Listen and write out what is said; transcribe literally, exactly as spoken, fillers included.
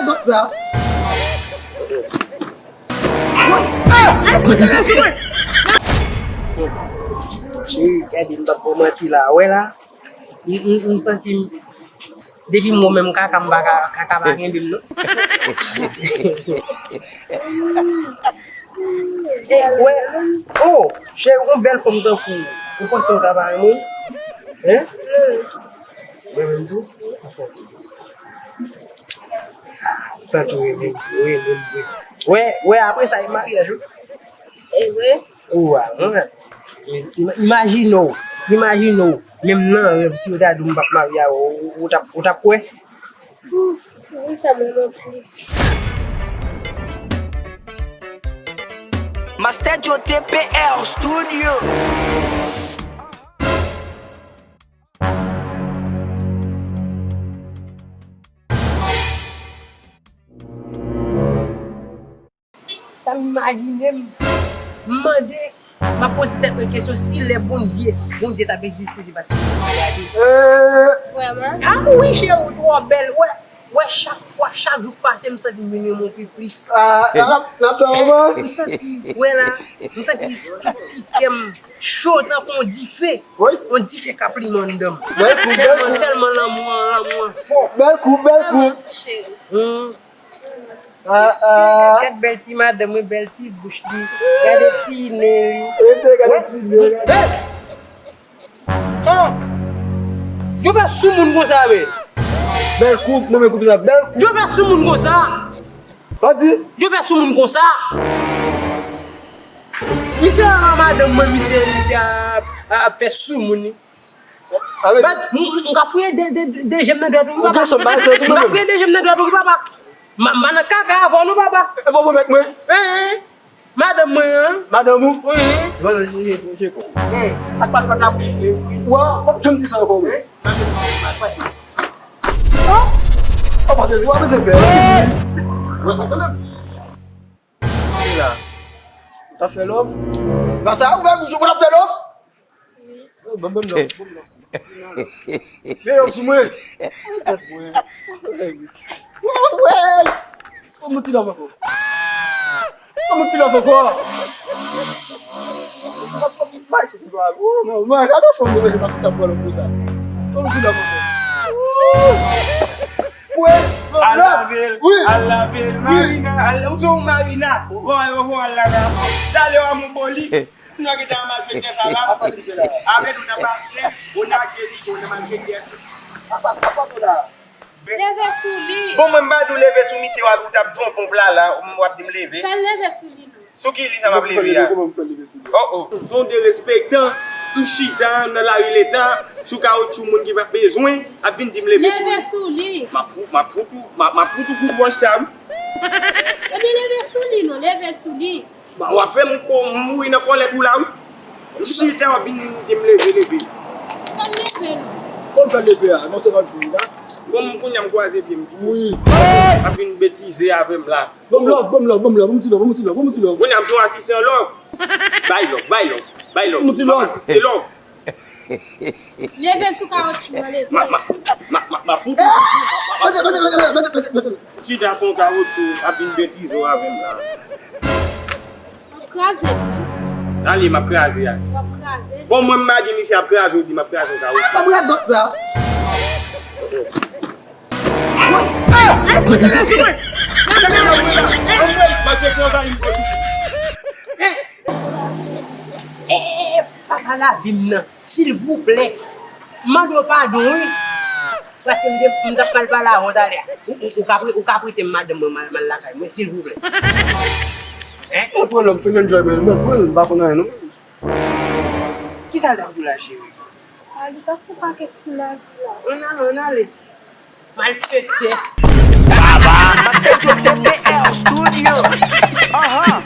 Dòt sa. Cheri, gade, m p ap ba w manti la. Wè la, m, m, m santi m, depi m wè w menm kaka, m pa ka, kaka pa kenbe m, non. E, wè, oh, cheri, yon bèl fanm tankou w, ou panse m ka pa renmen w? Hein? Mwen menm tou, m santi. Ah, m santi w renmen m, renmen m vre. Wè, wè, apre sa, e maryaj, wi. E vre? Ou a, mwen, ima-, imajine w, imajine w, menm nan rèv, si yo ta di w m p ap marye avè w, ou, ou t ap, ou t ap kwè? Ouf, wi, sa m renmen plis. Master Joe T P R Studio. Sa m imajine m, m mande, m ap poze tèt mwen kesyon, si lè Bondye, Bondye t ap egziste, se pa ti moun gade. Vrèman? Ah wi, cheri, ou twò bèl. Wè, wè, chak fwa, chak jou k pase, m santi m vin renmen w pi plis. Ah, n ap, n ap fè romans. M santi, wè la, m santi tout ti kè m cho tankou yon dife. Wi. Yon dife k ap limen anndan m. Bèl koup, bèl koup. Tèlman, tèlman lanmou an, lanmou an fò. Bèl koup, bèl koup. Cheri. Hmm. Ah, ah. Gad bèl ti madanm, wi, bèl ti bouch li. Gade ti nen li. Gade, gade ti nen, gade. Hey! Oh! Yo fè sou moun konsa, wi. Bèl koup, mwen, men koup sa, bèl koup. Yo fè sou moun konsa. Pa di. Yo fè sou moun konsa. Misye a madanm mwen, misye, misye a, a, ap fè sou moun, wi. Avè m, m, m ka fouye de, de, de, de je m nan dwèt ou, wi, papa. M ka fouye de je m nan dwèt ou, wi, papa. M, m pa nan kaka avè w, non, papa. E bon, bon, mèt mwen. Hein, hein. Madanm mwen an. Madanm ou? Wi. Bon, je, je, je, je. Hein. Sa k pral fèt la? Wè, w ap janm di sa ankò, wi. Hein? Oh! Oh, pase, w ap bezwen pè. Wè sa kanmenm. Ki la? Ou ta fè love? Nan sa, ou gade, ou ta fè love? Oh, ban m, ban m love, ban m love. Men love sou mwen. Tèt mwen. Wè, wè. Ban m ti love ankò. Ban m ti love ankò. Mache sou dwa. Oh, non, non, gade fanm mwen, se pa ti ta pran lòt bout la. Ban m ti love ankò. Wè, al lave l, wi, al lave l, wi. Marina, al, ou se yon Marina. Bon, bon, al lave l. Dale, w a mon foli. Nou gentan malfektè sa la. Apa se misye la? Avè nou nan pase, ou nan geri, ou nan malfektè. Apa, apa nou la? Leve sou li. Bon, mwen m pa di w leve sou misye, w ap, ou t ap di yon ponp la, la, w ap di m leve. Fè l leve sou li, non. Sou ki li sa m ap leve a? Kòman m fè leve sou li? Oh, oh. Se yon derespektan. M chita nan lari Leta, sou kawotchou moun ki pa bezwen, ap vin di m leve sou li. Leve sou li. M ap fout, m ap fout ou, m ap, m ap fout ou kout wòch sa, wi. Ebyen, leve sou li, non, leve sou li. Ba, w ap fè m ko-, m mouri nan kòlèt ou la, wi. M chita, w ap vin di m leve, leve. Fè l leve, non. Kòman fè l leve a? Non, se pa jou la. Bon, m kounye a m kwaze pye m. Wi. Ap vin betize avè m la. Bon love, bon love, bon love, bon ti love, bon ti love, bon ti love. Kounye a m se yon asistan love. Bay love, bay love, bay love. Bon ti love. M ap asiste love. Leve sou kawotchou an, leve. Ma, ma, ma, ma, ma fout ou. Mete, mete, mete. Chita sou yon kawotchou, ap vin betize w avè m la. W ap kraze l, wi. Ale, m ap kraze a. W ap kraze l. Bon, mwen, m pa di misye ap kraze, ou di m ap kraze yon kawotchou. Ah, pa m radòt sa. Papa lavi m nan, silvouplè. M mande w padon, wi. Paske m te, m t ap pral pale avè w talè. Ou, ou, ou ka pre-, ou ka prete m madanm mwen, m al, m al lakay mwen, silvouplè. Hein? Mwen pran lòm, fin enjoy, mwen pran l, m pa konn anyen, non. Kisa l t ap di w la, cheri? A, li t ap fè pakèt ti lavi la. Ann ale, ann ale. Malfektè. Master Joe T P R Studio. Ahan.